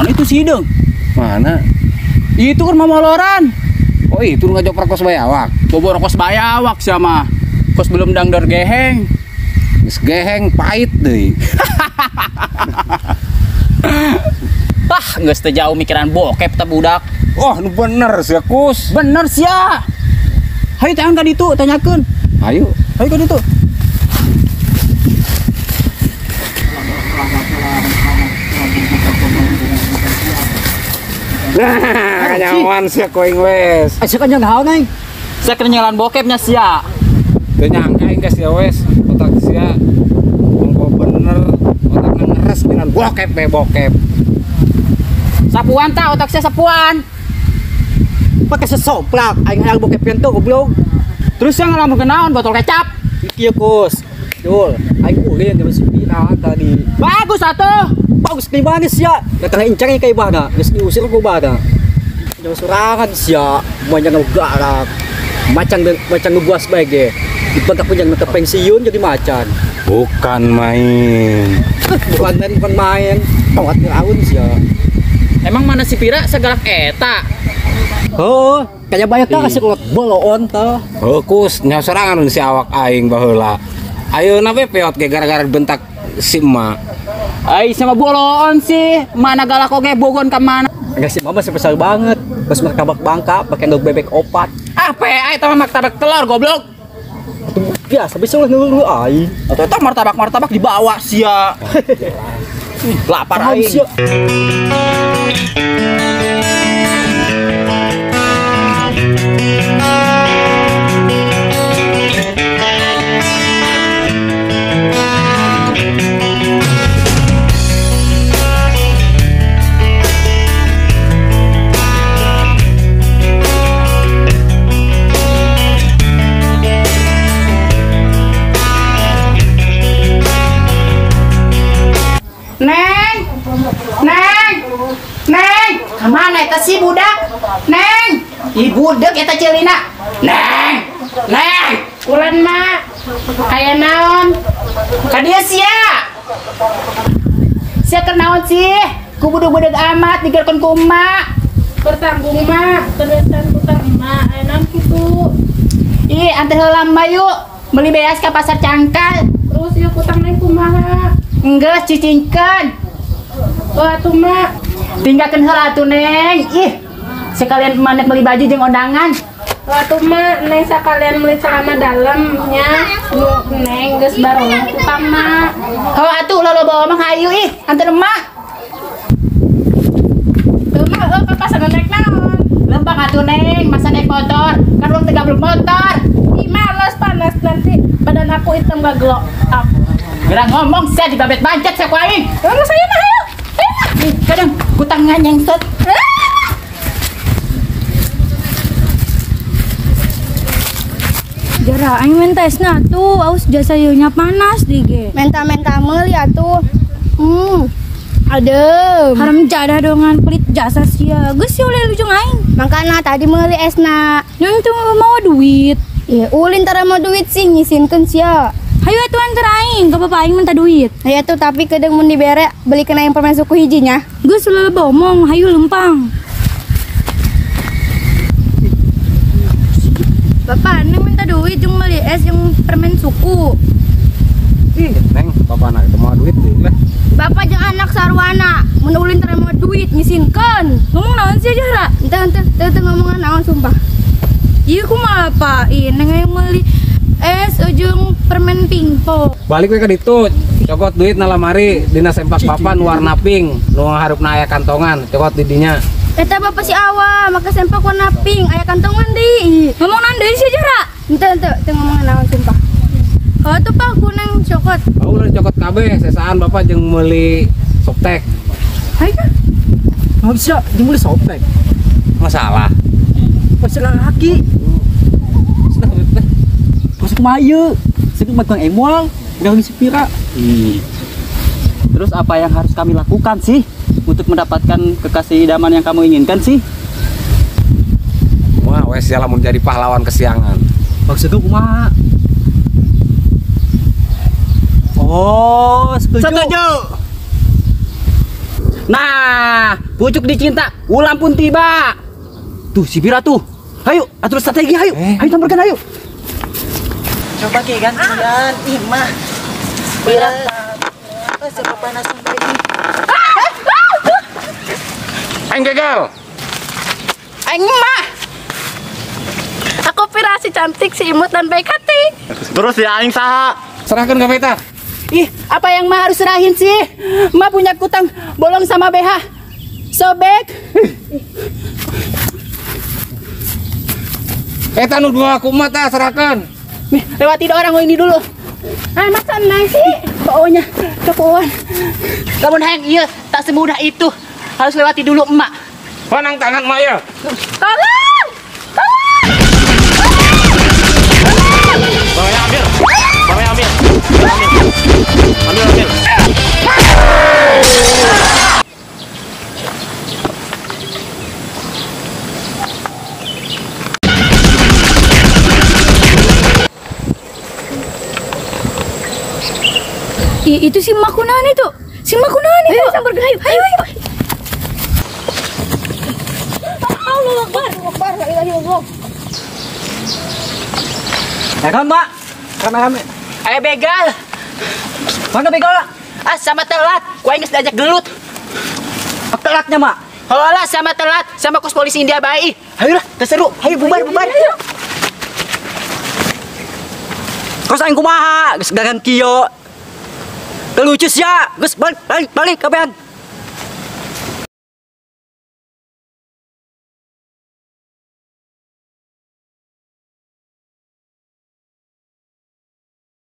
Mana itu si hidung? Mana? Itu kan mamoloran. Oh itu ngajak kos bayawak. Bobor kos bayawak sama. Kos belum dangdor geheng. Geus geheng pahit deui. Tah geus teu jauh mikiran bokep teh budak. Oh, nu bener sia Kus. Bener sia. Hayu tangan ka ditu tanyakeun. Hayu. Hayu ka ditu. Nah, kanyawan sia koing wes. Sia kanyawan naon aing? Sia kenyalan bokepnya sia. Teu nyangka aing ka sia wes, otak sia ongko bener, otakna ngeres dengan bokep be bokep. Sapuan ta otak sia sapuan. Pakai sesomplak aing hayang bokep ento goblok. Terus yang ngalamun kenaon botol kecap. Kieu Kus. Dul, aing ulin jeung si Pira tadi. Bagus atuh. Bagus di mana sia? Datang incang ka ibana, geus diusir ku bana. Jeung sorangan sia, moal garak. Macan macan ngebuas bae ge. Dibentak punya ke pensiun jadi macan. Bukan main. Bukan main, bukan main. Tongkat ngeraun sia. Emang mana si Pira segalak eta? Oh, kayak banyak tah kasih kolot boloon tah. Heuh Kus, nya sorangan si awak aing baheula. Ayeuna we peot ge gara-gara bentak si emak. Ai sama boloon sih, mana galak oge bogon ka mana? Enggak sih, mama spesial banget. Pas martabak bangka pakai endog bebek opat. Ah, pe eta mah martabak telur goblok. Biasa bisa ulah ngeluh aing. Atau eta martabak-martabak dibawa sia. Lapar aing. Sia. Neng, Neng, Neng, kemana eta si budak? Neng, ibu budak eta celina. Neng, Neng, ulan mak, aya naon? Ka dieu sia. Sia keur naon sih? Ku budeg-budeg amat digerkeun ku emak. Bertanggung mak, terusan utang emak, aya naon kitu? Ih, anter heula mah yuk, meuli beas ka pasar Cangkal. Terus yuk utang neng kumaha? Enggeus cicingkeun. Oh atuh mak. Tinggalkeun heula atuh Neng. Ih, sekalian emak nek beli baju jeung undangan. Oh atuh mak, Neng sekalian beli celana dalamnya. Neng geus barong utang mak. Oh atuh ulah loba omong hayu ih, anter emak. Tuh mak, heuh ka pasar naik naon? Lempang atuh Neng, masa naik motor? Kan urang teu gablek motor. Ih, males panas nanti badan aku hitam gaglo. Gerang ngomong saya dibabet bancet saya ku aing. Emang saya mah ayo. Ayo. Kadang kutang nganyengsot. Jara aing minta esna tuh, aus jasa ieu nya panas di ge. Menta-menta meuli atuh. Adem. Haram jadah dongan pelit jasa sia. Geus sia oleh lujung aing. Mangkana tadi meuli esna. Nyeun teu mau duit. Iya, ulin tara mau duit sih ngisinkeun sia. Hayu atuh antar aing, ka bapak aing minta duit. Hayu atuh tapi kedeng mun dibere beli kena yang permen suku hijinya. Geus ulah loba omong, hayu lempang. Bapak, neng minta duit jeung meuli es jeung permen suku. Ih, Neng, bapak anak itu mau duit deui lah. Bapak jeung anak sarwana, mun ulin tara mau duit ngisinkeun. Ngomong naon sih Jara? Henteu henteu teu ngomong naon sumpah. Ieu kumaha Pak? Ih, neng hayang meuli es ujung permen pingpong. Balik we ka ditu, cokot duit na lamari dina sempak bapak nu warna pink, nu harupna aya kantongan, cokot di dinya. Eta bapak si awa, make sempak warna pink, aya kantongan deui. Ngomong naon deui sih Jara? Henteu henteu teu ngomong naon sumpah. Oh tuh Pak, ku neng cokot. Oh ulah cokot kabeh, sesaan bapak jeung meuli softtek. Hayu kan? Nggak bisa, jeung meuli softtek. Masalah. Masalah laki. Masuk mayu, sekarang magang emual, udah ngisi pira. Terus apa yang harus kami lakukan sih untuk mendapatkan kekasih idaman yang kamu inginkan sih? Wah, wes ya lamun jadi pahlawan kesiangan. Maksudnya kumaha? Oh, setuju. Setuju. Nah, pucuk dicinta, ulam pun tiba. Tuh si Bira tuh. Ayo, atur strategi ayo. Ayo tamperkan ayo. Coba ke gantian. Ih, mah. Bira. Siapa panasan lagi? Aing gagal. Aing mah. Aku Pira si cantik, si imut dan baik hati. Terus ya aing saha? Serahkan ke beta. Ih, apa yang ma harus serahin sih? Ma punya kutang bolong sama BH. Sobek. Eta nu dua aku mah tah serahkan. Nih, lewati orang ini dulu. Ah, masa neng sih? Pokoknya kepoan. Lamun hayang iya, tak semudah itu. Harus lewati dulu emak. Panang tangan mak ya. Tolong! Tolong! Bawanya ambil. Bawanya ambil. Ambil, ambil. Ih, itu si Makunan itu. Si Makunan itu. Ayo, sambar ayo, ayo, ayo. Allahu Akbar. Akbar, la ilaha illallah. Ya kan, Pak? Rame-rame. Ayo begal. Mana begal? Ah, sama telat. Gua geus diajak gelut. Telatnya, Mak. Hola, sama telat, sama kos polisi India bae. Ayo lah, terseru. Ayo bubar, bubar. Terus aing kumaha? Geus gagan kieu. Kelucu sia, geus balik balik balik kabehan.